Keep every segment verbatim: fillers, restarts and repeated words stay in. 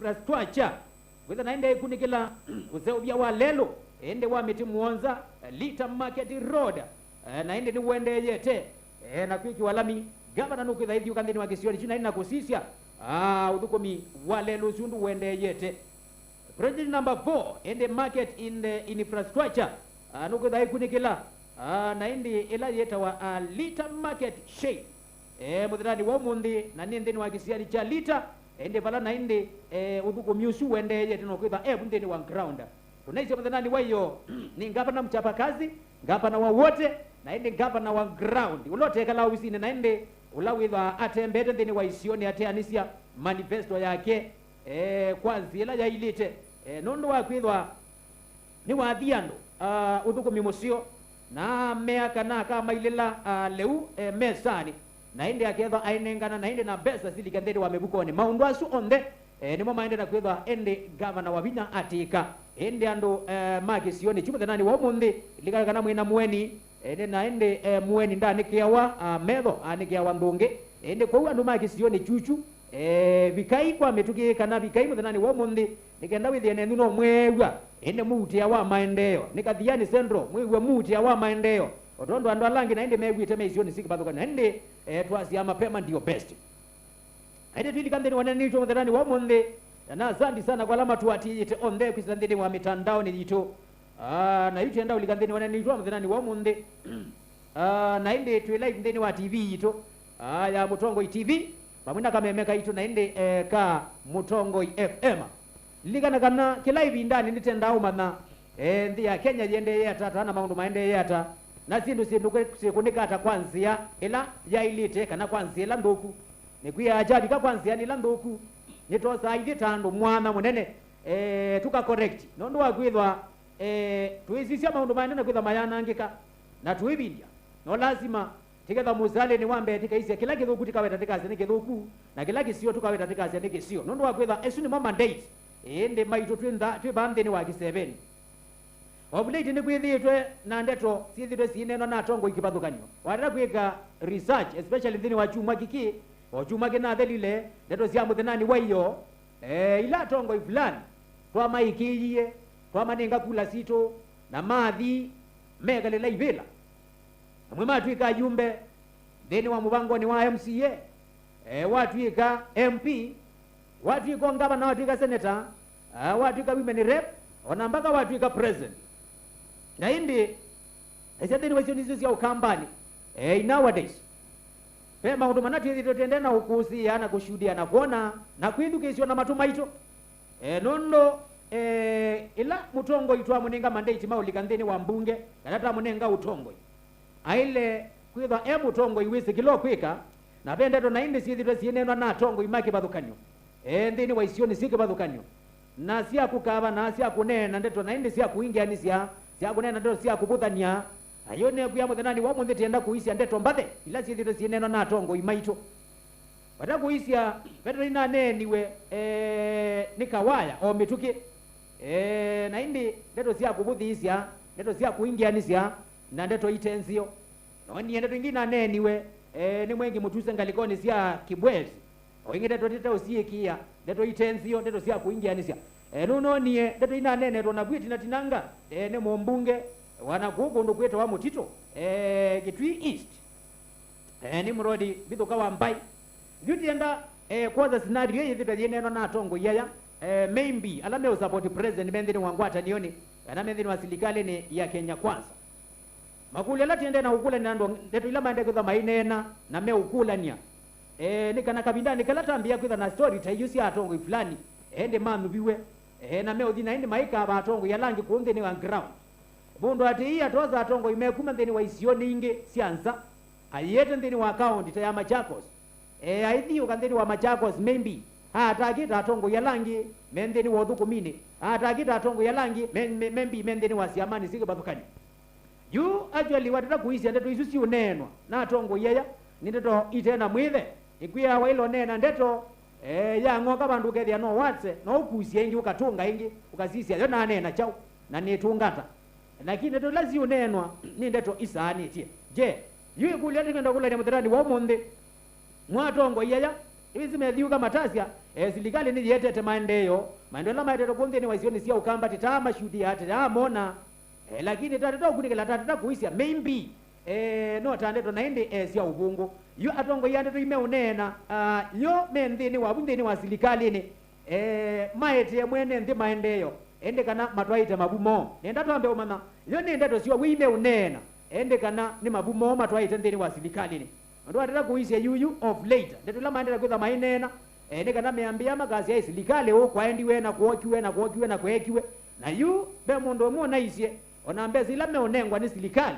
infrastructure, kwĩthĩwa na ĩndĩ ĩkunĩkĩla ũseũvya wa lelũ, ĩndĩ wa mĩtĩ mũonza, eh, Lita Market Road, eh, na ĩndĩ nĩũendeeyete, eh, na kwĩkĩwa lami. Ngavana nũkwĩthwa aithyũũka nthĩnĩ wa kĩsionĩ kyu na ĩndĩ na kũsisya, ah, ũthũkũmi wa lelũ ũsu ũndũ ũendeeyete. Project number four, ĩndĩ market in the infrastructure, ah, nũkwĩthwa ĩkunĩkĩla, ah, na ĩndĩ ĩla yĩtawa, ah, Lita Market Shade. Eh, mũthenyanĩ wa ũmũnthĩ, na nĩ nthĩnĩ wa kĩsianĩ kya Lita, ĩndĩ vala na ĩndĩ, eh, ũthũkũmi ũsu ũendeeyete no kwĩthwa evu nthĩnĩ wa ground. Tũnaisye mũthenyanĩ wa ĩyoo, nĩ ngavana mchapakazi, ngavana wa wote, na ĩndĩ ngavana wa ground. Ũla ũtekalaa ovisinĩ na ĩndĩ ũla wĩthwaa atembeete nthĩnĩ wa isionĩ ateanĩsya manifesto yake, eh, kwa nzĩa ĩla yaĩlĩte, eh, nũndũ wa kwĩthwa nĩwathi andũ, ah, ũthũkũmi mũseo, na amea kana akamailĩla, ah, lĩu, eh, mesanĩ, na ĩndĩ akethwa ainengana na ĩndĩ na mbesa silike nthĩnĩ wa mĩvukonĩ. Maũndũ asu onthe, eh, nĩmo maendete na kwĩthwa ĩndĩ ngavana wa vinya atĩka. Ĩndĩ andũ, eh, ma kĩsionĩ kyu mũthenyanĩ wa ũmũnthĩ, lilikana kana mwĩ na mũeni, ĩndĩ na ĩndĩ, eh, mũeni ndanĩkĩawa, ah, metho, anĩkĩawa nthũngĩ. Ĩndĩ kwoou andũ ma kĩsionĩ kyukyu, eh, vikai kwa mĩtũkĩ kana vikai mũthenyanĩ wa ũmũnthĩ, nĩ kenda wĩthĩe nenyu no mweew'a, ĩndĩ mũutĩa wa maendeeo. Nĩ Kathiani Central, mwĩw'e mũutĩa wa maendeeo, o tondũ andũ ala angĩ na ĩndĩ mew'ĩte me isionĩ syĩ kĩvathũkany'o. Ĩndĩ, eh, twasya mapema ndio best. Aĩtye twĩlika nthĩnĩ wa nene witũ mũthenyanĩ wa ũmũnthĩ, na na asante sana kwa ala matũatĩĩte onthe kwĩsĩla nthĩnĩ wa mĩtandaonĩ yitũ. Ah, na yu twĩenda ũlika nthĩnĩ wa nene witũ wa mũthenyanĩ wa ũmũnthĩ. Ah, na ĩndĩ twĩ live nthĩnĩ wa T V yitũ, ah, ya Mũtongoi T V, vamwe na kameme kaitũ na ĩndĩ, eh, ka Mũtongoi F M. Lilikana kana kĩla ĩvindanĩ nĩtwendaa ũmanya, eh, nthĩ ya Kenya yĩendeee ata, ata na maũndũ maendeee ata, na syĩndũ syĩndũ syĩkũnĩka ata kwa nzĩa ĩla yaĩlĩte kana kwa nzĩa ĩla nthũku. Nĩkwĩaa kyavika kwa nzĩanĩ ila nthũku, nĩtwosaa ithyĩ ta andũ mwanya mũnene, eh, tũka correct. Nũndũ wa kwĩthwa, eh, tũisisya maũndũ maendee na kwĩthwa mayanangĩka, na tũivindya. No lasima tĩkethwa mũsalĩnĩ wa mbee tĩkaisye kĩla kĩthũku tĩkaweta tĩkasya nĩ kĩthũku, na kĩla kĩseo tũkaweta tĩkasya nĩ kĩseo. Nũndũ wa kwĩthwa ĩsu nĩmo mandate, ĩndĩ maitũ twĩ ntha, twĩ vaa nthĩnĩ wa kĩseveni. Ovulĩti nĩkwĩthĩĩtwe na ndeto syĩthĩtwe syĩneenwa na atongoi kĩvathũkany'o. Watata kwĩka research, especially nthĩnĩ wa kyumwa kĩkĩ, o kyumwa kĩnathelile, ndeto sya mũthenyanĩ wa ĩyoo, eh, ila atongoi fulani twamaĩkĩĩie, twamanenga kula sitũ, na mathi mekalĩla ivĩla. Amwe matw'ĩka ayumbe nthĩnĩ wa mũvangonĩ wa M C A, eh, watw'ĩka M P, watw'ĩka ngavana, watw'ĩka seneta, ah, watw'ĩka women rep, o na mpaka watw'ĩka president. Na ĩndĩ, aisya nthĩnĩ wa isionĩ isu sya Ũkambanĩ, eh, in nowadays, ve maũndũ mana twĩthĩĩtwe twĩendee na ũkũsĩĩa na kũshuhudia na kwona na kwĩthukĩĩsya na matũ maitũ. Eh, nũndũ, eh, ĩla mũtongoi twamũnenga mandate ma ũlika nthĩnĩ wa mbunge, kana twamũnenga ũtongoi, aĩle kwĩthwa e mũtongoi wĩsĩ kĩla ũkwĩka, na ve ndeto na ĩndĩ syĩthĩtwe syĩneenwa na atongoi ma kĩvathũkany'o, eh, nthĩnĩ wa isionĩ syĩ kĩvathũkany'o, na sya kũkava na sya kũneena ndeto na ĩndĩ sya kũingĩanĩsya, sya kũneena ndeto sya kũvũthany'a. Ayũ nekwĩa mũthenyanĩ wa ũmũnthĩ tĩenda kũisya ndeto mbathe ila syĩthĩtwe syĩneenwa na atongoi maitũ. Vata kũisya, ve ndeto inaneeniwe, eh, nĩ kawaya o mĩtũkĩ. Eh, na ĩndĩ ndeto sya kũvũthĩĩsya, ndeto sya kũingĩanĩsya, na ndeto ite nzeo. Noonie ndeto ingĩ inaneeniwe, eh, nĩ mwengi mũtuse ngalĩkonĩ sya Kibwezi. O ingĩ ndeto tĩte ũsiĩkĩĩa, ndeto ite nzeo, ndeto sya kũingĩanĩsya. Eh, nũnoonie ndeto inaneenetwe navu ĩtinatinanga, eh, nĩ mũmbunge wa na kũu kũndũ kwĩtawa Mũtitũ, eh, Kitui East. Eh, Nimrod Mbithũka wa Mbai. Yu ndienda, eh, kwosa scenario ĩĩ yĩthĩtwe yĩneenwa na atongoi aya, eh, maybe ala meũsupport president me nthĩnĩ wa ngwatanĩonĩ, kana me nthĩnĩ wa silikalĩnĩ ya Kenya Kwanza. Makũlyo ala tiendee na kũkũlany'a na andũ, ndeto ila maendee kwĩthwa maineena na meũkũlany'a, eh, nĩ kana kavindanĩ kala tambĩĩa kwĩthwa na story ta iu sya atongoi fulani, eh, ĩndĩ manyuviwe, eh, na meũthi na ĩndĩ maikava atongoi ala angĩ kũu nthĩnĩ wa ground. Mũndũ atĩĩi atosa atongoi me kuma nthĩnĩ wa isionĩ ingĩ sya nza, ayĩete nthĩnĩ wa kaũnti ta ya Machakos. E, aithiũka nthĩnĩ wa Machakos, maybe, atakĩta atongoi ala angĩ me nthĩnĩ wa ũthũkũminĩ, atakĩta atongoi ala angĩ me, me, maybe me nthĩnĩ wa syamanĩ syĩ kĩvathũkany'o. Yu, actually, watata kũisya ndeto isu siũneenwa na atongoi aya, nĩ ndeto ite na mwĩthe. Ĩkwĩawa ĩla ũneena ndeto, e, ya ng'oka vandũ ũkethĩa no watse, no ũkusya ĩngĩ, ũkatũnga ĩngĩ, ũkasisya yo naneena kyaũ, na nĩtũngata. Lakini ndeto ila siũneenwa nĩ ndeto isaanĩtye. Je, yu ĩkũlyo ĩla tũkwenda kũlany'a mũthenyanĩ wa ũmũnthĩ, mo atongoi aya, nĩwĩsĩ methiũka matasya, E, silikalĩ nĩyĩetete maendeeo, maendeeo ala maetetwe kũũ nthĩnĩ wa isionĩ sya Ũkamba, tĩtaa mashutia, tĩtaa mona, e, lakini tatata ũkunĩkĩla, tatata kũisya, maybe, e, no ta ndeto na ĩndĩ, e, sya ũvũngũ. Yu atongoi a ndeto imeũneena, a, yo me nthĩnĩ wavu, nthĩnĩ wa silikalĩnĩ, e, maetee mwene nthĩ maendeeo, ĩndĩ kana matwaĩte mavu moo. Nenda twambe ũmanya, yo nĩ ndeto syow'o imeũneena, ĩndĩ kana nĩ mavu moo matwaĩte nthĩnĩ wa silikalĩnĩ. Andũ atata kũisya yuyu of late, ndeto ila maendete kwĩtha maineena, e, nĩ kana meambĩĩa makasya, "Ĩ, silikalĩ ũũ kwaendiwe na kwookiwe na kwookiwe na kweekiwe." Na yu ve mũndũ ũmwe ũnaisye, ona mbesa ila meũnengwa nĩ silikalĩ,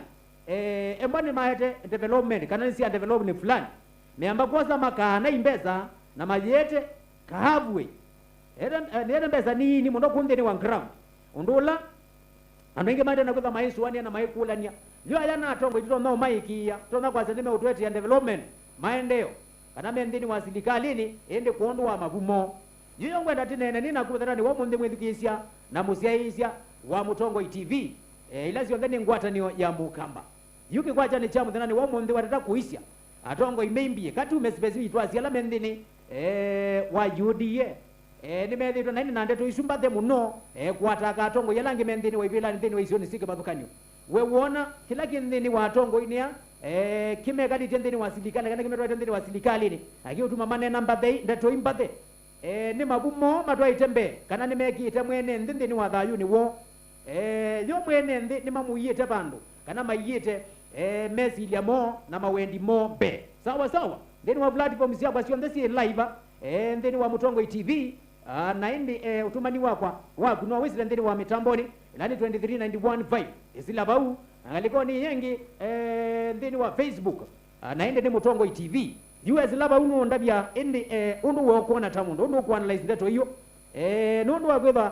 e, embwa nĩmaete development, kana nĩ sya development fulani. Meamba kwosa makaa na imbesa na mayĩete ka halfway. Ete, eh, nĩete mbesa nini mũno kũũ nthĩnĩ wa ground. Ũndũ ũla andũ aingĩ maendee na kwĩtha maisũanĩa na maikũlany'a, yo aya na atongoi tũtonya ũmaĩkĩĩa, tũtonya kwasya nĩmeũtũetea development, maendeeo, kana me nthĩnĩ wa silikalĩnĩ, ĩndĩ kwondũ wa mavu moo. Yu yo ngwenda tĩneene nĩ naku mũthenyanĩ wa ũmũnthĩ, mwĩthukĩĩsya na mũsyaĩĩsya wa Mũtongoi T V, e, ila syonthe nĩ ngwatanĩo ya Mũkamba. Yu kĩkwatyanĩ kya mũthenyanĩ wa ũmũnthĩ watata kũisya, atongoi maimbie, katume specific twasya ala me nthĩnĩ, e, wa U D A. E, nĩmethĩĩtwe na ĩndĩ na ndeto isu mbathe mũno, e, kũataka atongoi ala angĩ me nthĩnĩ wa ivĩlanĩ nthĩnĩ wa isionĩ syĩ kĩvathũkany'o. We wona, kĩla kĩ nthĩnĩ wa atongoi nĩa, e, kĩmekalĩtye nthĩnĩ wa silikalĩ, kana kĩmetwaĩte nthĩnĩ wa silikalĩnĩ, na kĩũtuma maneena mbathe, ndeto i mbathe. E, nĩ mavu moo matwaĩte mbee, kana nĩmekĩĩte mwene nthĩ nthĩnĩ wa thayũnĩ woo? E, yo mwene nthĩ nĩmamũiĩte vandũ, kana maiĩte, e, mesilya moo na mawendi moo mbee? Sawa sawa, nthĩnĩ wa platform syakwa syonthe syĩ live, e, nthĩnĩ wa Mũtongoi T V, a, na ĩndĩ, e, ũtũmani wakwa waku no wĩsĩle nthĩnĩ wa mĩtambonĩ, ĩla nĩ twenty-three ninety-one five. Ĩsĩla vau, na ngalĩkonĩ ĩngĩ, e, nthĩnĩ wa Facebook, a, na ĩndĩ nĩ Mũtongoi T V. Yu ĩsĩla vau nũndavya, ĩndĩ, e, ũndũ wookwona ta mũndũ, ũndũ ũkũanalyze ndeto iyo. E, nũndũ wa kwĩthwa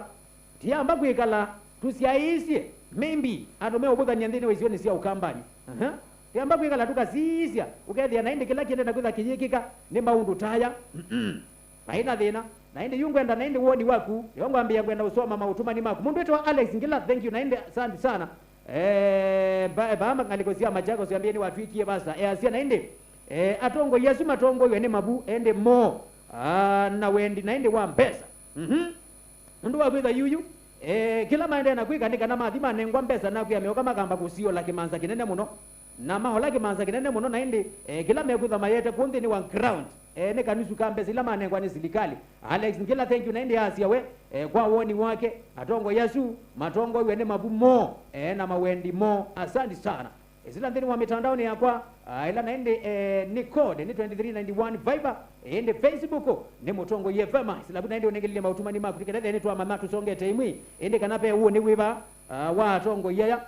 tiamba kwĩkala tũsyaĩĩsye, maybe, andũ meũvũthany'a nthĩnĩ wa isionĩ sya Ũkambanĩ. Aha. Tiamba kwĩkala tũkasisya, ũkethĩa na ĩndĩ kĩla kĩendee na kwĩtha kĩyĩkĩka nĩ maũndũ ta aya. Mm-mm. Vai na thĩna. Na ĩndĩ yu ngwenda na ĩndĩ woni waku, yo ngwambĩĩa ngwenda ũsoma maũtũmani maku. Mũndũ wĩtawa Alex Ngila, thank you, na ĩndĩ asante sana. Eh, ba-, vaa ngalĩko sya Machakos ambĩe nĩwatw'ĩkie vasa. Easya na ĩndĩ, eh, atongoi asu matongoiwe nĩ mavu, ĩndĩ moo, ah, na wendi na ĩndĩ wa mbesa. Mhm. Ũndũ wa kwĩtha yuyu, eh, kĩla maendee na kwĩka nĩ kana mathi manengwa mbesa na kwĩa meũka makamba kũsiola kĩmanza kĩnene mũno. Na maola kĩmanza kĩnene mũno na ĩndĩ, eh, kĩla mekwĩtha mayete kũũ nthĩnĩ wa ground, eh, nĩ kanusu ka mbesa ila manengwa nĩ silikalĩ. Alex Ngila, thank you, na ĩndĩ asya we, eh, kwa woni wake, atongoi asu matongoiwe nĩ mavu moo, eh, na mawendi moo. Asante sana. Ĩsĩla nthĩnĩ wa mĩtandaonĩ yakwa, ah, ĩla na ĩndĩ, eh, nĩ code nĩ twenty-three ninety-one Viber, eh, ĩndĩ Facebook nĩ Mũtongoi F M. Ĩsĩla vu na ĩndĩ ũnengelile maũtũmani maku, nĩkenda ethĩa nĩtwamanya tũsongete imwe, ĩndĩ kana ve ũũ nĩ wĩva, ah, wa atongoi aya,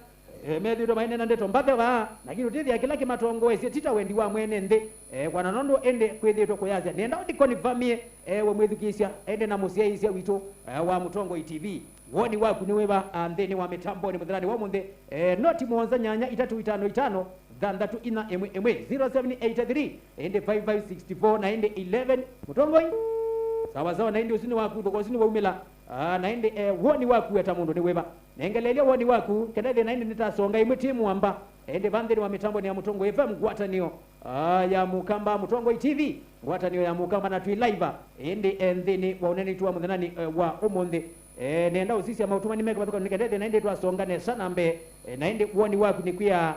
eh, methĩĩtwe mainena ndeto mbathe vaa, lakini ũtĩthĩa kĩla kĩmatongoesye ti ta wendi wa mwene nthĩ, eh, kwana nũndũ ĩndĩ kwĩthĩĩtwe kũyasya. Nĩenda ũnĩkonivamie, eh, we mwĩthukĩĩsya, ĩndĩ na mũsyaĩĩsya witũ, eh, wa Mũtongoi T V. Woni waku nĩ wĩva, ah, nthĩnĩ wa mĩtambonĩ mũthenyanĩ wa ũmũnthĩ? Eh, noti mũonza nyanya itatũ itano itano thanthatũ inya ĩmwe ĩmwe, zero seven eight three, ĩndĩ five five six four, na ĩndĩ eleven. Mũtongoi? Sawa sawa, na ĩndĩ ũsu nĩ waku, thoko ũsu nĩ waumĩla. Ah, na ĩndĩ, eh, woni waku we ta mũndũ nĩ wĩva? Nengelelya woni waku, kenda thĩna ĩndĩ nĩtasonga ĩmwe tĩ mũamba. Ĩndĩ va nthĩnĩ wa mĩtambonĩ ya Mũtongoi F M ngwatanĩo, ah, ya Mũkamba, Mũtongoi T V, ngwatanĩo ya Mũkamba, na twĩ live, ĩndĩ, eh, nthĩnĩ wa ũnene witũ wa mũthenyanĩ, eh, wa ũmũnthĩ. Eh, nenda ũsisya maũtũmani me kĩvathũkany'o nĩkenda thĩna ĩndĩ twasonga nesa na mbee. Eh, na ĩndĩ woni waku nĩ kwĩa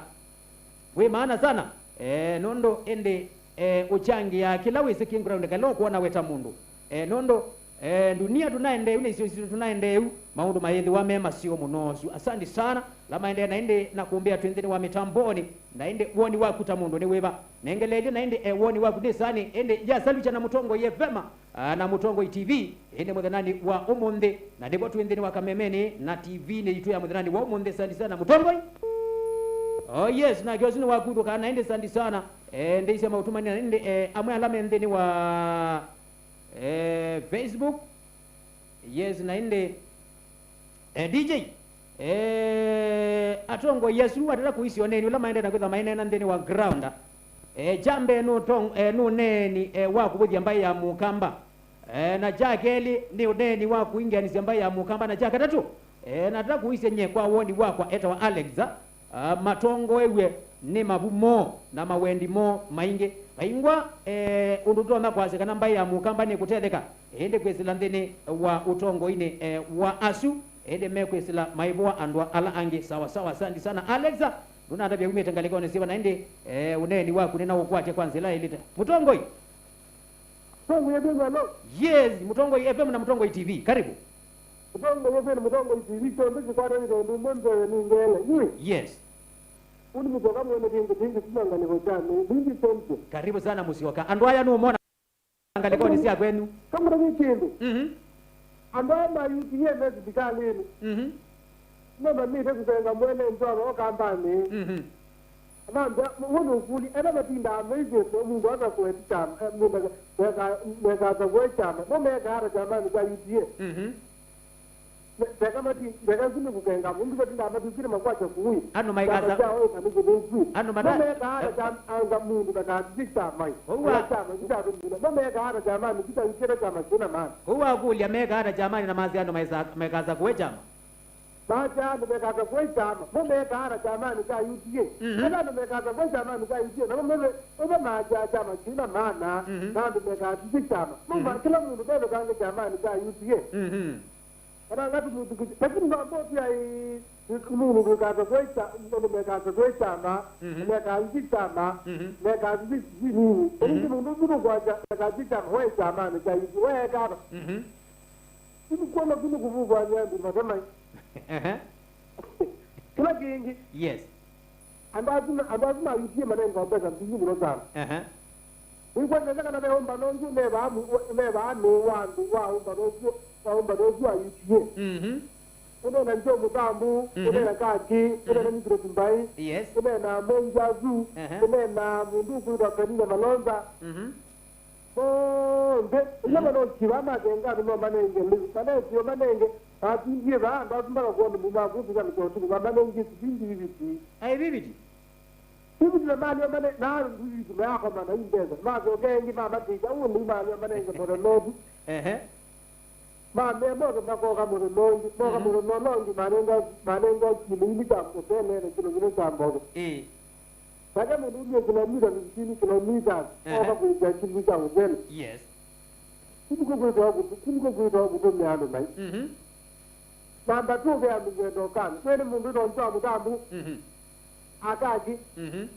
wĩ maana sana, eh, nũndũ ĩndĩ, eh, ũkyangĩaa kĩla wĩsĩ kĩ ground, kala ũkwona we ta mũndũ. Eh, nũndũ, eh, ndunia tũnaendeeu na isio sitũ tũnaendeeu, maũndũ mayĩthĩwa me maseo mũno. Su, asante sana. La maendee na ĩndĩ na kũmbĩa twĩ nthĩnĩ wa mĩtambonĩ, na ĩndĩ woni waku ta mũndũ nĩ wĩva? Nengelelye na ĩndĩ, eh, woni waku nĩ sani, ĩndĩ yasalukya na Mũtongoi F M, ah, na Mũtongoi T V, ĩndĩ mũthenyanĩ wa ũmũnthĩ, na nĩvo twĩ nthĩnĩ wa kamemenĩ na T V-nĩ yitũ ya mũthenyanĩ wa ũmũnthĩ. Asante sana, Mũtongoi. Oh yes, nake ũsu nĩ wakuthũka, na ĩndĩ asante sana. Eh, ndĩisya maũtũmani, na ĩndĩ, eh, amwe ala me nthĩnĩ wa, eh, Facebook. Yes, na ĩndĩ, eh, D J, eh, atongoi asu atata kũisya ũneeni ũla maendee na kwĩtha maineena nthĩnĩ wa ground. Eh, kya mbee nũtong-, eh, nũneeni, eh, wa kũvũthya mbaĩ ya Mũkamba. Eh, na kya kelĩ nĩ ũneeni wa kũingĩanĩsya mbaĩ ya Mũkamba, na kya katatũ, eh, natata kũisya nyie kwa woni wakwa etawa Alex, ah, matongoew'e nĩ mavu moo na mawendi moo maingĩ. Vaingwa, eh, ũndũ tũtonya kwasya kana mbaĩ ya Mũkamba nĩkũtetheka, ĩndĩ kwĩsĩla nthĩnĩ wa ũtongoinĩ, eh, wa asu, ĩndĩ mekwĩsĩla maĩvoa andũ ala angĩ. Sawa sawa, asante sana. Alexa, ndũnatavya umĩte ngalĩkonĩ syĩva, na ĩndĩ, eh, ũneeni waku nĩnaũkwatya kwa nzĩla ĩlĩte. Mũtongoi? Mũtongoi F M, hello. Yes, Mũtongoi F M na Mũtongoi T V. Karibu. Mũtongoi F M, Mũtongoi T V, kyonthe kĩkwatanĩte ũndũ ũmwe mbee nĩ ngele. Yui. Yes. Ũni mũtoka mwene kĩngĩ kĩngĩ kuma ngalĩko kya nĩ, nĩngĩ kyonthe. Karibu sana Mũsyoka. Andũ aya nũmona ngalĩkonĩ sya kwenyu. Kamũra nĩ kĩndũ. Mhm. Andũ aya ma U T A me sivitalĩnĩ. Mhm. Nĩmamĩte kũsenga mwene ntwano o kambanĩ. Mhm. Anambĩa, wona ũkũlya, ela matindaa meithĩte mũndũ akakũeti kyama, eh, mũndũ aka-, meka-, mekasakũe kyama. Mo mekaa ata kyamanĩ kya U T A? Mhm. Me-, ndeka mati-, ndeka isu nĩ kũkenga mũndũ matindaa matukĩte makwasya kũĩ. Andũ maikasa-, kyama kyaũ ĩka nĩ kĩthũku. Andũ mata-, no mekaa ata eh, kyama, anga mũndũ ndakasisye kyama ĩ. Ũu wa- Ela kyama kĩtatũmina. Mo mekaa ata kyamanĩ kĩtaukĩte kyama kĩna maana. Ũu wakũlya mekaa ata kyamanĩ na masya andũ maisa-, mekasakũe kyama? Maasya andũ mekasakũe kyama, mo mekaa ata kyamanĩ kya U T A? Mhm. Ethĩwa andũ mekasakũe kyamanĩ kya U T A, namo meve, meve maasya kyama kĩna maana, mhm, na andũ mekasisye kyama. Mo ma-, mhm, kĩla mũndũ nethũkange kyamanĩ kya U T A. Mhm. Kana ngatumutuku, lakini no mbotu ya i-, i-, mũndũ ndũkasakũe kya-, andũ mekasakũe kyama, mhm, mekasisye kyama, mhm, mekasisye sijui nini. Mhm. Lakini mũndũ ũsu nũkwasya mekasisye kyama, we kyamanĩ kya U T A, we ekana. Mhm. Nĩkwona kũndũ kũvuvany'a andũ matemai. Ehe. Kĩla kĩngĩ, yes, andũ asu ma-, andũ asu ma U T A manengawa mbesa mbingĩ mũno sana. Ehe. Wĩkwona nesa kana ve ũmbano ũsu mevaa mu-, mevaa nũũ wa andũ wa ũmbano ũsu, wa ũmbano ũsu wa U T A? Mhm. Ũneena Joe Mũtambu, mhm, ũneena Kaki, mhm, ũneena Nicholas Mbai, yes, ũneena Mwengi asu, ehe, ũneena mũndũ ũkwĩtwa Penina Malonza. Mhm. Onthe, ila, mhm, manokiva makenga andũ no manenge lĩu, manetio manenge, matindie vaa, andũ asu makakwona mũndũ makũtũka nĩ kwa ũtukũ, mamanengie sipindi viviti. Ai, viviti? Viviti na malio mane-, na andũ viviti mayakomana i mbesa, macoke engĩ mamatĩka, ũũ nĩ malio manenge mũthenya ũsu. Ehe. Mamea moke makoka mũthenya ũngĩ, moka, mhm, mũthenya ũla ũngĩ manenga, manenga kilo ili kya mũsele na kilo kĩmwe kya mbogo. Ĩĩ. Nake mũndũ umie kilomita fifteen, kilometers, ehe, oka kũĩkya kĩlungu kya mũsele. Yes. Kũu nĩkw'o kwĩtawa kũtũ-, kũu nĩkw'o kwĩtawa kũtũmĩa andũ naĩ. Mhm. Namba two ve andũ ngendo kana. Kwĩ nĩ mũndũ wĩtawa Njoa Mũtambu. Mhm. Akaki. Mhm.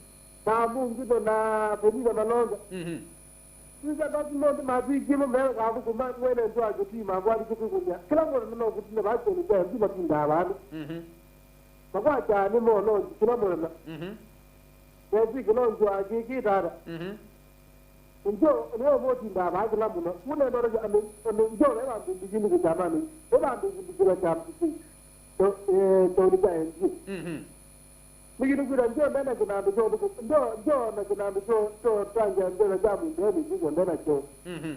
Na mũngĩ na Penina Malonza. Mhm. Sisa basi monthe matwikie mo mekathũkũma mwene nzwa kĩtii makwathi kũtũkũmya. Kĩla mũndũ no kũtina vakyoni kwa nzima tindaa vandu. Mhm. Makwakyaa nĩ molonzi kĩla mũthenya. Mhm. Nesi kĩlonzi wa kĩkĩ tata. Mhm. Njo nĩwe ũmũtindaa vaa kĩla mũno. Mũnendoreja andũ, andũ njo ve vandũ mbingĩ nĩ kĩkyamanĩ. Ve vandũ kũndikĩla kya, kya, eh, kyaũnĩ kya N G O. Mhm. Nĩkĩ nĩkwĩta njo ndena kĩnandũ kyo, njo, njo na kĩnandũ kyo, kyo tangia mbesa kya mũndũ ene kĩkyo ndena kyo. Mhm.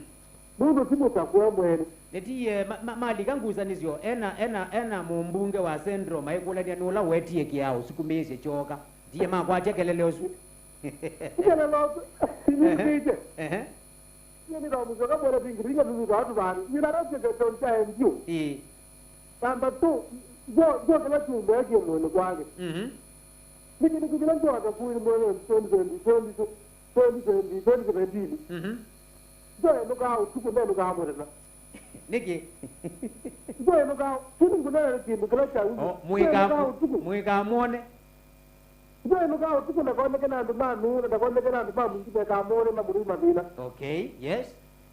Nũndũ ti mũtakũe mwene. Nĩtie ma-, ma-, malika ngusanĩsyo, ena, ena, ena mũmbunge wa Central maikũlany'a nũla wetie kĩao ũsukumĩĩsye kyoka. Nĩtie makwatya kelele ũsu. Kelele ũsu. Nĩkĩte. Ehe. Nĩ nĩ mũsyoka mwene vingi, ringa mimi kwa watu bani. Nina rote kwa tonta ndio. Ĩĩ. Namba two, njo, njo kĩla kiumbe kĩ mwene kwake. Mhm. Nĩkĩ nĩkĩ kĩla njo atakuwa mwene twenty twenty, twenty twenty, twenty seventeen. Mhm. Njo enũkaa ũtukũ, ndenũkaa mũthenya. Nĩkĩ? Njo enũkaa, kĩndũ ngũneena nĩ kĩndũ kĩla kya wĩw'o. O, mũika-, njo enũkaa ũtukũ. Mũikamwone. Njo enũkaa ũtukũ, ndakoneke na andũ ma nũũ, na ndakoneke na andũ ma mũingĩ mekamwone mamũrei mathĩna. Okay, yes.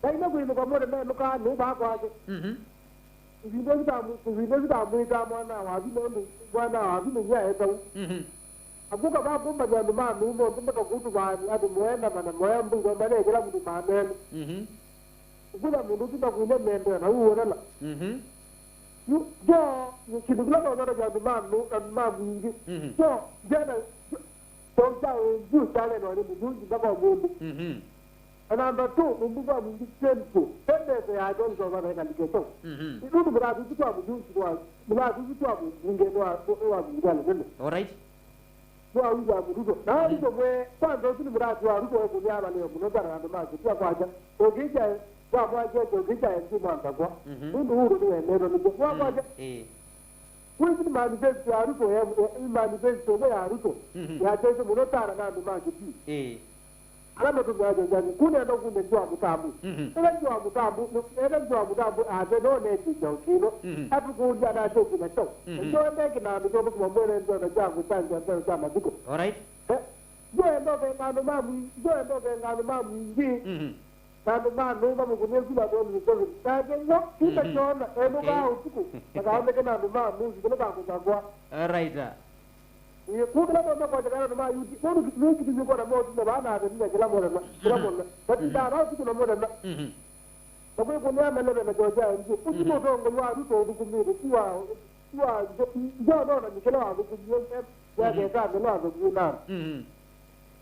Ngai nĩkwĩnũka mũthenya enũkaa nũũ vaa kwake. Mhm. Ivinda ĩsu ta-, ivinda ĩsu tamwĩtaa mwana wa athi, nũndũ mwana wa athi nĩw'o aetawa. Mhm. Akũka vakũmbany'a andũ ma nũũ monthe maka kũtũvaani, andũ moya na mana moya mbũi, mamane kĩla mũndũ manene. Mhm. Ũkwĩtha mũndũ ũsu ndakwĩle mendea na ũwonela. Mhm. Yu, njo, kĩndũ kĩla nonanagia andũ ma nũ-, andũ ma mũingĩ. Mhm. Njo, njana, njo, kyaũ kya ũngi ũkyaleenawa nĩ mũthungi mpaka ũmũnthĩ. Mhm. Na namba two, mũmbunge wa mũingĩ Central, ve mbesa yake ũnzovana ĩkalike kyaũ. Mhm. Nũndũ mũthatu ũsu twa mũthungi twa, mũthatu ũsu twa mũmbunge nĩ wa, nĩ wa mũingĩ wa lelele. All right. Nĩwawĩw'a Ruto. Na Ruto mwe, kwanza ũsu nĩ mũthatu wa Ruto ekũnĩa avalĩwe mũno sana andũ ma kĩtĩa kwakya. Ũkĩkya, wamwakya, ũkĩkya M P mwanzakwa. Mhm. Nũndũ Uhuru nĩwendetwe nĩkyo. Nĩwakwakya. Mm, ĩĩ. Kwĩsĩ nĩ manifesto ya Ruto, ya, ya, manifesto ĩmwe ya Ruto. Mhm. Yatete mũno sana na andũ ma kĩtĩa. Ĩĩ. Ala matũmĩaa nzĩa sya kũnenda ũkũlya nzĩa wa mũtambu. Mhm. Ĩla nzĩa wa mũtambu, ĩla nzĩa wa mũtambu athe no neti nzĩa ũkĩno. Mhm. Atũkũlya na atũkũlya kyo. Mhm. Nzĩa ndeki na andũ tondũ kuma mwene nzĩa na nzĩa kũtanzĩa nzĩa sya mathiko. All right. Eh, nzĩa ndo venga andũ mamu, nzĩa ndo venga andũ mamu ingĩ. Mhm. Na andũ ma nũmba mũkũnĩku na thoni nzĩa. Na ngenywa, ita Mhm. kyona, endo Okay. kaa ũtukũ. Makaoneke na andũ mamu, kĩno kakũtakwa. All right. Ĩĩ, kũu kĩla mwana kwanja kana nĩ ma yuti, nũndũ nũkitithie kuona motu na vana athemia kĩla mũthenya, kĩla mũthenya. Matindaa vau siku na mũthenya. Mhm. Na kwĩ kũnea maleve na Georgia ndio. Ũti Mhm. mũtongoi wa Ruto ũthukumĩte, ti wa, ti wa, ndio nona ni kĩla wathukumie, ya Mhm. kesa ndio wathukumie na. Mhm.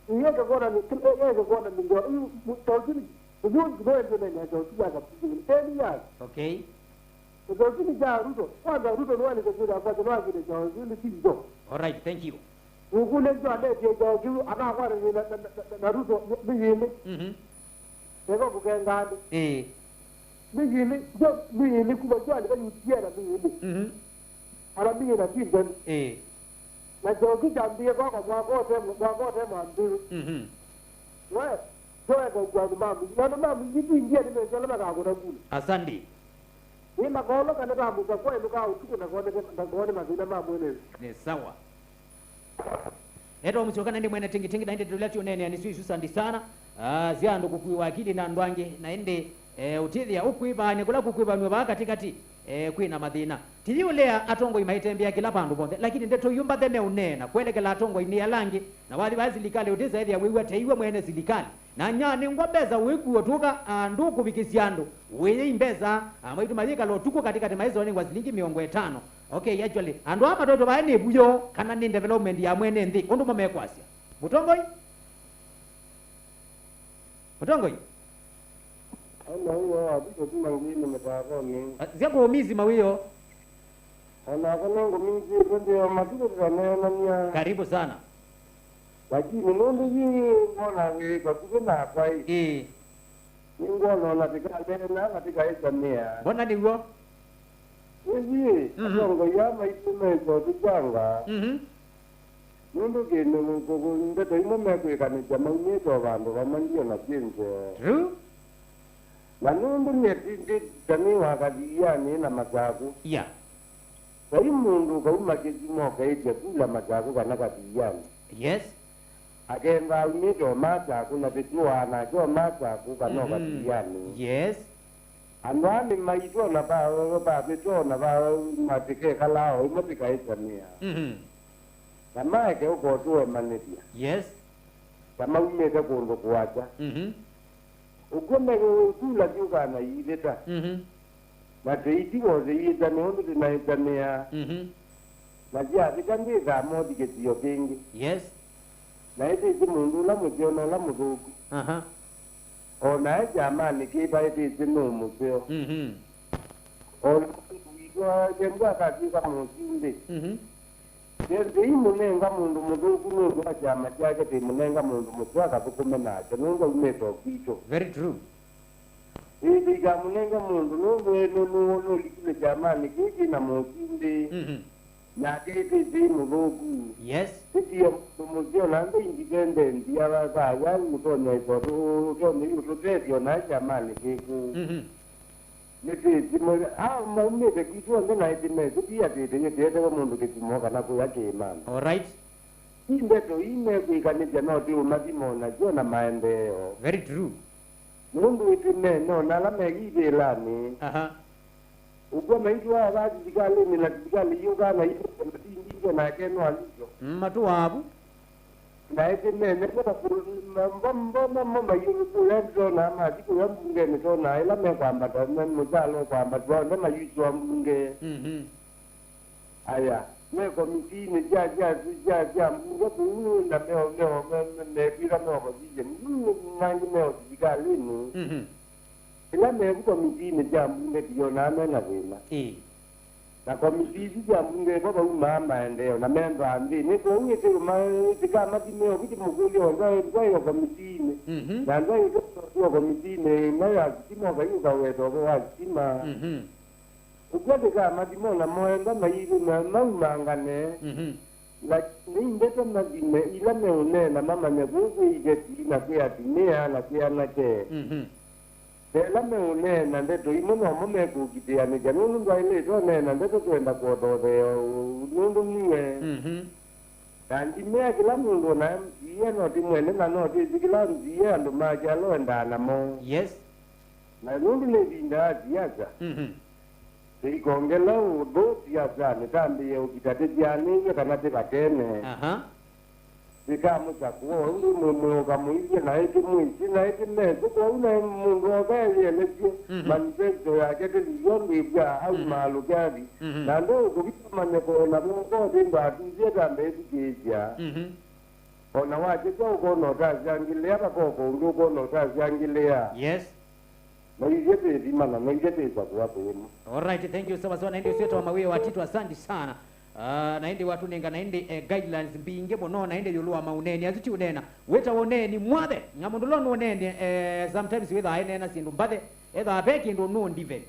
Iye ke kuona ni, iye ke kuona ni ndio, iyu, tawzini, uyu ndio ndio ndio ndio ndio ya kapitini. Ten years. Okay. Kĩsosini kya Ruto, kwanza Ruto nĩwalĩte kwĩthĩa kwake nĩwakĩte kyaũ kĩu nĩ kĩito. All right, thank you. Ũkũlya nzĩ aletie kyaũ kĩu anakwatanĩe na, na, na, na, na Ruto nĩ, nĩ yĩlĩ. Mhm. Eka kũkenga andũ. Ĩĩ. Nĩ yĩlĩ, njo nĩ yĩlĩ kuma nzĩ alĩka U D A na nĩ yĩlĩ. Mhm. Ala nĩ yĩlĩ na Clinton. Ĩĩ. Na kyaũ kĩu kyambĩĩe kwaka mwaka ũte, mwaka ũte mwambĩĩe. Mhm. We, njoe kwa andũ mamu. Na andũ mamu, nĩ ndio ndio nĩ mezala makakũna kula. Asante. Nĩ makolo kana kamũka kwa ĩno ka ũtukũ na kone, na kone mathĩna ma mwene. Nĩ sawa. Etwa mũsyoka na ndi mwene tingi tingi na ndi tũlya tũneenea nĩ swisu sandi sana. Ah, sya andũ kũkuĩwa akili na andũ angĩ na ĩndĩ, eh, ũtĩthĩa ũkwĩvaany'a kũla kũkwĩvanw'a vaa katĩkatĩ, eh, kwĩ na mathĩna. Tithi ũlea atongoi maitembea kĩla vandũ vonthe, lakini ndeto iu mbathe meũneena kwelekela atongoi nĩ ala angĩ, na wathi vaa silikalĩ ũtĩsa ethĩa wĩw'a teiwe mwene silikalĩ. Na nyanĩngwa mbesa ũĩkua ũtũka, ah, ndũkũvikĩsya andũ. Wĩyei mbesa, ah, maitũ mayĩkala ũtukũ katĩkatĩ maĩsonengwa silingi mĩongo ĩtano. Okay, actually, andũ aa matwetwe vaya nĩ vuyo kana nĩ development ya mwene nthĩ? Ũndũ mo mekwasya. Mũtongoi? Mũtongoi? Ana ũyo wa vito kuma ngwini mĩtakonĩ. Ah, sya kũũmisi mawĩo. Onakwa nĩngũminzĩtwe nthĩ ya matukũ tũtaneenany'a. Karibu sana. Lakini nũndũ yu ngona wĩ vakuvĩ nakwa-ĩ, Ĩĩ. Nĩngwona ona tĩkaneena na tĩkaĩtanĩa. Mbona nĩw'o? Ĩĩ, Mhm. Atongoi aa maitũ mesa ũtũkyanga. Mhm. Nũndũ kĩndũ kũkũ ndeto imwe mekwĩkanĩsya maumĩte o vandũ vamwe ndio na syĩ nzeo. True. Na nũndũ nĩtindĩtanĩwa Kathianĩ na Masakũ. Yeah. Vai mũndũ ũkauma Kĩsimo ũkaĩtya kula Masakũ kana Kathianĩ. Yes. Akenda aumĩte o Masakũ na tĩtũaa nake o Masakũ kana o Mhm. Kathianĩ. Yes. Andũ aa nĩmaitona va, vavĩtona va matĩkekalaa o ĩmwe tĩkaĩtanĩa. Mhm. Na maeke ũkotũemanĩthya. Yes. Ta maumĩte kũndũ kũakya. Mhm. Ũkw'o mekũkula syũkaa na iivĩta. Mhm. Na tĩitiwa ũtĩiĩtanĩa ũndũ tũnaĩtanĩa. Mhm. Na syavĩta ndĩthaa mothi kĩsio kĩngĩ. Yes. Na ĩtĩsĩ mũndũ ũla mũseo na ũla mũthũku. Aha. O nae kyamanĩ kĩĩ vaĩtĩsĩ nũũ mũseo. Mhm. O na mũndũ witũ aendie nthĩ akatw'ĩka mũsumbĩ. Mhm. Nthĩ imũnenga mũndũ mũthũku nũndũ wa kyama kyake, tĩimũnenga mũndũ mũseo akathũkũme nakyo nũndũ aumĩte o kwitũ. Very true. Ĩĩ, tũikamũnenge mũndũ nũndũ nũlikile kyamanĩ kĩĩ kĩ na mũsumbĩ. Mhm. Nake ĩtĩsĩ mũthũku. Yes. Ĩtie mũndũ mũseo na nthĩ independent ya vaya ũtonya ĩtoto, ũtonya yu tũtethyo na kyamanĩ kĩkũ. Mhm. Nĩtĩsĩ mwe, a, maumĩte kwitũ onthe na ĩtĩmesĩ, ti atĩ ĩtĩyĩtetewe mũndũ kĩsimo kana kũya kĩĩmanĩ. All right. Ti ndeto ii mekwĩkanĩsya no ti ũmathimo nasyo na maendeeo. Very true. Nũndũ ĩtĩme no na ala me ivĩlanĩ. Aha. Ũkw'a maitũ aa va silikalĩnĩ na silikalĩ yĩũkaa na ivĩla na ti mbingĩ nake no alisyo. Mm, matũaa vu. Na ĩtĩme nĩvo mbona mo mayũlũkũya ndonaa mathi kũya mbungenĩ tonaa ĩla mekwambata me mũkyalo ũkwambatwa onthe mayusũa mbunge. Mhm. Aya, me komitiinĩ sya, sya, sya, sya mbunge kũu, na meo, meo, me, me, mekwĩka me opposition. Yu nangĩ me o silikalĩnĩ. Mhm. Ĩla mevu komitiinĩ sya mbunge, ndionaa me na thĩna. Ĩĩ. Na komitii isu sya mbunge ĩvo vaumaa maendeeo, na membaa nthĩnĩ. Kwoou ĩtĩũma, ĩtĩkamathime ovu tĩmũkũlye, o ndwaĩ, ndwaĩ o komitiinĩ. Mhm. Na ndwaĩ ũtwaĩ o komitiinĩ, ĩla ya sitima, ũkaiũka weta ũvo wa sitima. Mhm. Ũkw'a ndĩkamathimo na moenda mailĩ na maumangane. Mhm. Na nĩ ndeto mathime ila meũneena mamanye kũu kwĩ iveti, na kwĩ atumĩa, na kwĩ anake. Mhm. Ve ĩla meũneena ndeto imwe nomo mekũkitĩanĩsya, nũndũ ndwaĩlĩte ũneena ndeto kwenda kũototheea ũ-, nũndũ niwe. Mhm. Na ndimea kĩla mũndũ, o na nzia no ti mwene, na no tĩsĩ kĩla nzia andũ ma kyalo endaa namo. Yes. Na nũndũ nĩ ĩvinda ya siasa, mhm, tũikongela ũthũ siasanĩ, tambĩĩe ũkita tĩsyaanĩw'e kana tĩvatene. Aha. Tĩkamũsakũa ũndũ mwĩmwĩũka mũilye, naĩ tĩmwĩsĩ, naĩ tĩmesĩ, kwoou naĩ mũndũ oka eyĩelesye, mhm, manifesto yake tĩlilyo ndwĩvw'a, mhm, aumaalũke athi. Mhm. Na andũ ũkũvika manyeko, o na moko ũthĩndwa atusye tambĩĩthukĩĩsya. Mhm. O na wakyekya ũkona ũtasyangĩlĩa, vakoko ũngĩ ũkona ũtasyangĩlĩa. Yes. Na ithyĩ twĩthimana, na ithyĩ twĩsakũa kũĩma. Alright, thank you so much. Na ĩndĩ ũsu wĩtawa Mawĩo wa Tito, asante sana. Ah, na ĩndĩ watũnenga na ĩndĩ, eh, guidelines mbingĩ mũno, na ĩndĩ ĩũlũ wa maũneeni asu ti ũneena. Wĩtawa ũneeni mwathe, na mũndũ ũla ũnũũneenie, eh, sometimes wĩthaa eneena syĩndũ mbathe, ethaa ve kĩndũ ũnũũndive.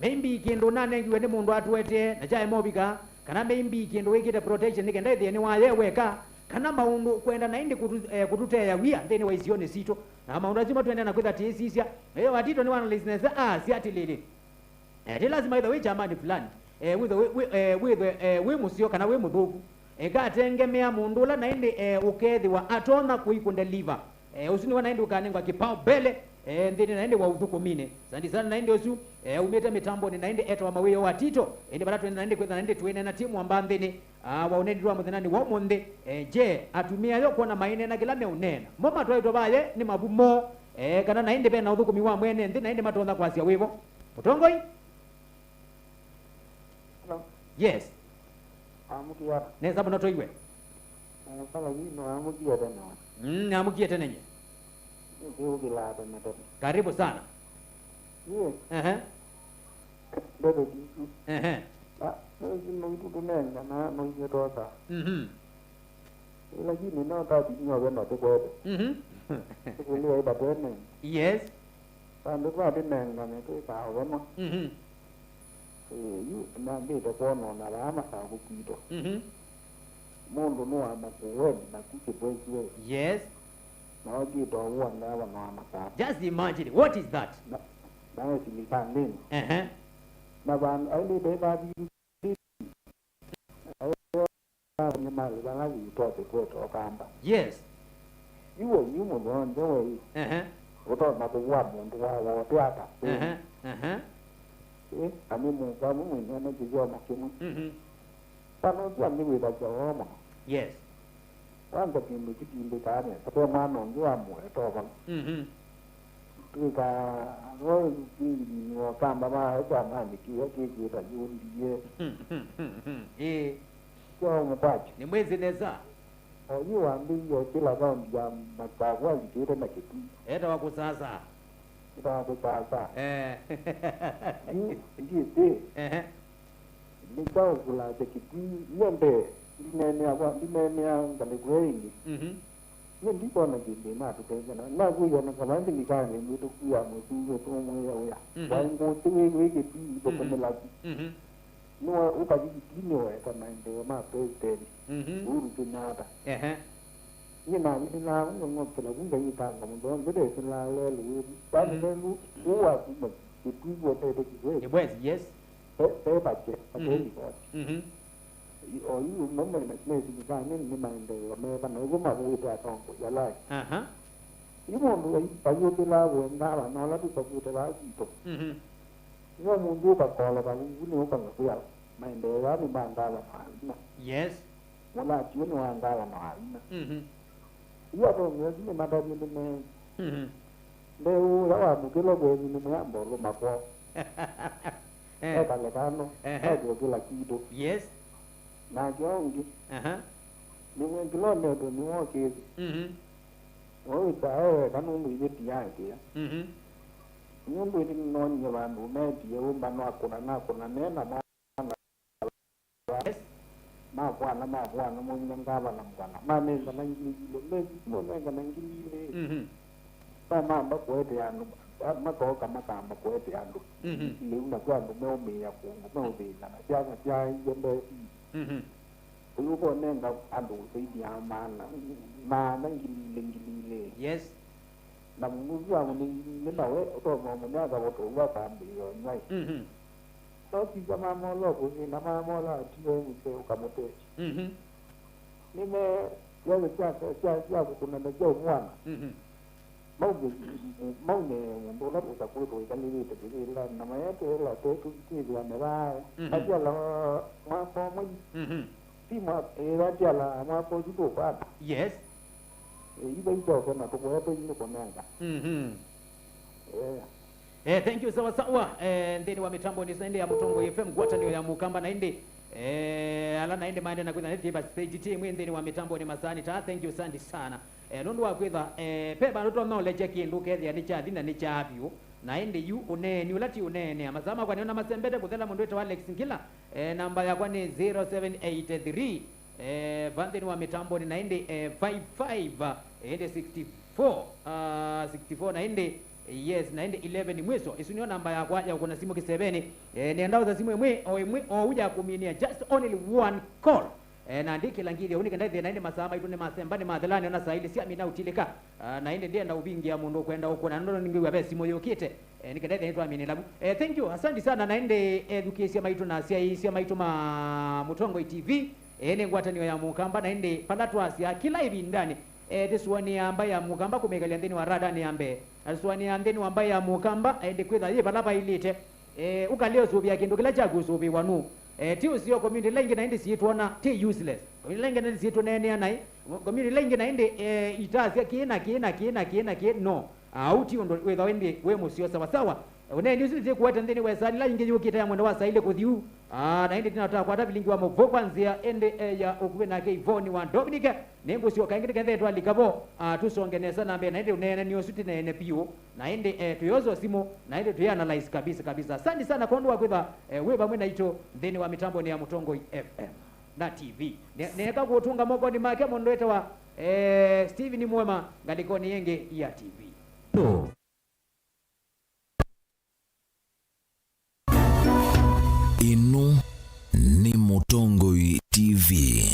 Maybe kĩndũ ũnanengiwe nĩ mũndũ atũetee na kyaema ũvika, kana maybe kĩndũ wĩkĩte protection nĩ kenda ĩthĩe nĩwaya weka, kana maũndũ kwenda na ĩndĩ kũtũ-, eh, kũtũteea wia nthĩnĩ wa isionĩ sitũ. Na maũndũ asu matũendee na kwĩtha tĩĩsisya. Ĩyo wa Tito nĩwanalyze nesa, asya atĩlĩlĩ, eh, ti lazima wĩthwe wĩ kyamani fulani, eh, wĩthwe wĩ, wĩ, eh, wĩthwe, eh, wĩ mũseo kana wĩ mũthũku. Ĩkatengemea mũndũ ũla na ĩndĩ, eh, ũkethĩwa atonya kũikũndeliver. Eh, ũsu nĩwe na ĩndĩ ũkanengwa kipaumbele, eh, nthĩnĩ na ĩndĩ wa ũthũkũminĩ. Asante sana na ĩndĩ ũsu, eh, umĩte mĩtambonĩ na ĩndĩ etawa Mawĩo wa Tito, ĩndĩ vala twĩna na ĩndĩ kwĩtha na ĩndĩ twĩneena ti mwamba nthĩnĩ, ah, wa ũneni wa mũthenyanĩ wa ũmũnthĩ, eh, je, atumĩa yo kwona maineena kĩla meũneena? Mo matwaĩtwe vaye nĩ mavumo, eh, kana na ĩndĩ vena ũthũkũmi wa mwene nthĩ na ĩndĩ matonya kwasya wĩvo? Mũtongoi? Hello. Yes. Amũkĩe ata? Nesa mũno tũiwe. Eh, sala hii no amũkĩe tena. Mm, amũkĩe tena nye. Nĩũkĩlaa tene tene. Karibu sana. Yes. Ehe. Ndeto tisu. Ehe. Ah, no isu no itu tunenga na no isu tosa. Mhm. Lakini no tati nyo wena tukwete. Mhm. Tukulia ita tene. Yes. Vandũ va tũnengane twĩkaa vamwe. Mhm. Ĩĩ, yu nambĩte kwona o na vaa Masakũ kwitũ. Mhm. Mũndũ nĩwamũkũweni naku kĩvw'e kĩĩ. Yes. Na okĩte ũvũa ngavana wa Masakũ. Just imagine, what is that? Na, na e silikalĩnĩ. Ehe. Na vandũ ailĩte ĩvathi Nĩmalĩ vala yĩtote kweta ũkamba. Yes. Iwe yu mũndũ onthe wei. Ehe. Ũtonya kũvũa mũndũ wa wote ata. Ehe, ehe. Ĩ, amĩ mũka amĩ mwĩnene kĩthyomo kĩmwe. Mhm. Kana ũsu angĩ wĩthasya oo mũno. Yes. Kwanza kĩndũ kĩtindĩkaa nesa, ve mwana ũngĩ wa mũeto vala. Mhm. Twĩkaa, no, nĩ ũkamba ma, kyananĩ kĩya kĩkwĩta yũndie. Ĩĩ. Kya mũkwatyo. Nĩ mwĩsĩ nesa. O yu wambĩie kĩla kaũndi ya Masakũ alikĩte na Kĩtui. Etawa kũsasa. Etawa kũsasa. Eh. Yu, ndiĩsĩ. Ehe. Nĩkyaũkũlasya Kĩtui, nyie mbee, ndineenea kwa, ndineenea ngalĩko ĩyo ĩngĩ. Mhm. Nyie ndikwona kĩndũ ĩnatũtethya na, nakũĩa na kavaa nthilikalĩ mĩtũku ya mũsumbĩ tũmwĩa wĩa. Mhm. Waĩ ngũsĩ wĩ, wĩ Kĩtui, mhm, ithũkũmĩla ku. Mhm. Nĩwe ũkathi Kĩtui nĩweta maendeeo ma President, mhm, Uhuru Kenyatta. Ehe. Nyie navĩtĩlaa ng'ong'okela vu ngaitanga mũtheo mbĩtesĩlaa lelũ wĩvu. Vani, mhm, lelũ ũũ wakuma Kĩtui wotete Kĩwesi. Kĩwesi, yes. Ve, ve vake, vake, mhm, likoti. Mhm. O yu no mena mesi nĩkanĩ nĩ maendeeo meva na ũvũ mavũĩte atongoi alai. Aha. Yu mũndũ vai, vayũkĩlaa wenda vana ũla tũsavĩte vaa kwitũ. Mhm. Nĩo mũndũ ũkakola vavuvu nĩ ũkanga kwĩa maendeeo aa nĩ ma ngavana wa vinya. Yes. Mũlati ũyũ nĩ wa ngavana wa vinya. Mhm. Yu atongoesĩ nĩmatavye nĩmee. Mhm. Ndeũ ũla wamũkĩlwa kwenyu nĩ mwĩamba ũlũma kwoo. Eh. Ekale kando, ehe, ekũkĩla kitũ. Yes. Nake ũngĩ, aha, nĩmwĩkĩlonetwe nĩwokĩĩsye. Mhm. Wawĩsaa e weka nũndũ ithyĩ tiaĩkĩa. Mhm. Nũndũ ĩndĩ nĩnoonie vandũ metie ũmba nakũna, nakũna me na mwana. Yes. Makwana, makwana, monya ngavana mũkana. Manengana ngili ilĩ, mesi monengana ngili ilĩ. Mhm. Mamamba kũete andũ, ma-, makooka makamba kũete andũ. Mhm. Lĩu nakw'o andũ meũmĩĩa kũndũ, meũthĩnana. Syana syaaie mbee. Mhm. Ũyũ ũkonenga andũ zaidi ya maana, maana ngili ilĩ, ngili ilĩ. Yes. Na mũndũ ũsu amũnĩie nawe ũtonya ũmũnenga voto ũu akambĩĩa nywai. Mhm. No kĩsya mamolokũsĩ na mamola atiwe mũseo ũkamũtethya. Mhm. Nĩme yose sya, sya, sya kũkũnana sya ũmwana. Mhm. Maume, maume mũndũ ũla ũsa kwĩtwa ĩkalĩlĩte kĩvĩlanĩ na mayeteela tetũvitĩthĩane vaa. Mhm. Asyala mwaka ũmwe. Mhm. Ti mwa-, ĩĩ, asyala mwaka ũsu tũkwata. Yes. Ĩĩ, iva isyokena tũkũete inĩ kũnenga. Mhm. Eh. Eh, thank you, sawa sawa. Eh, nthĩnĩ wa mĩtambo nĩ ĩndĩ ya Mũtongoi F M, ngwatanĩo ya Mũkamba na ĩndĩ, eh, ala na ĩndĩ maende na kwĩtha nĩ Thiva stage team nthĩnĩ wa mĩtambo nĩ masaani ta, thank you, asante sana. Eh, nũndũ wa kwĩtha, eh, pe vandũ tũtonya ũlekya kĩndũ kethĩa nĩ kyathi na nĩ kya vyũ, na ĩndĩ yu ũneeni ũla ti ũneenea. Masaa makwa nĩona masembete kũthela mũndũ wĩtawa Alex Ngila, eh, namba yakwa nĩ zero seven eight three, eh, va nthĩnĩ wa mĩtambonĩ na ĩndĩ, eh, five five, eh, ĩndĩ sixty four, ah, sixty four na ĩndĩ, eh, yes, na ĩndĩ eleven mwiso. Ĩsu nĩyo namba yakwa ya ũkũna simũ kĩsevenĩ. Eh, nĩenda ũtha simũ ĩmwe o ĩmwe o ũu ya kũminĩa, just only one call. Eh, na ndikĩla ngithya ũu nĩkenda ĩthĩna ĩndĩ masaa maitũ nĩmasemba, nĩmathela, nĩona saa ilĩ syamina ũtilĩka. Ah, na ĩndĩ ndĩenda ũvingĩa mũndũ ũkwenda ũkũna, nũndũ nĩngwĩw'a ve simũ yũkĩte. Eh, nĩkenda ĩthĩna nĩtwamina ĩlavu. Eh, thank you, asante sana, na ĩndĩ ethukĩĩsya maitũ na asyaĩĩsya maitũ ma Mũtongoi T V. Eh, nĩ ngwatanĩo ya Mũkamba, na ĩndĩ vala twasya kĩla ĩvindanĩ, eh, tĩsũanĩaa mbaĩ ya Mũkamba kũmĩkalya nthĩnĩ wa radanĩ ya mbee. Na tũsũanĩaa nthĩnĩ wa mbaĩ ya Mũkamba, eh, ĩndĩ kwĩtha yĩ vala vaĩlĩte. Eh, ũkalea ũsũvĩa kĩndũ kĩla kyaku ũsũvĩwa nũũ? Eh, ti ũseo community ila ingĩ na ĩndĩ syĩtwona ti useless. Community ila ingĩ na ĩndĩ syĩtũneenea naĩ. Community ila ingĩ na ĩndĩ, eh, itasya kĩĩ na kĩĩ na kĩĩ na kĩĩ na kĩĩ. No. Ah, ũu ti ũndũ wĩthawa ĩndĩ wĩ mũseo sawasawa. Ũneeni ũsu nĩsyĩkũete nthĩnĩ wa ĩsaani ĩla ingĩ yũkĩte ya mwenda wa saa ilĩ kũthi yu. Ah, na ĩndĩ tũtakwata vilingi wa mũvũ kwa nzĩa ĩndĩ, eh, ya ũkuvĩ nake Ivoni wa Dominike. Nĩngũsyoka ĩngĩ nĩkenda twalika vo, ah, tũsonge nesa na mbee, na ĩndĩ ũneenani ũsu tĩneene vyũ, na ĩndĩ, eh, tũyosa simũ, na ĩndĩ tũyanalyze kabisa kabisa. Asante sana kwondũ wa kwĩtha, eh, wĩ vamwe naitũ nthĩnĩ wa mĩtambonĩ ya Mũtongoi F M na T V. Ne-, neeka kũtũnga mokonĩ make mũndũ wĩtawa, eh, Steven Mwema ngalĩkonĩ ĩngĩ ya T V. Ĩno nĩ Mũtongoi T V.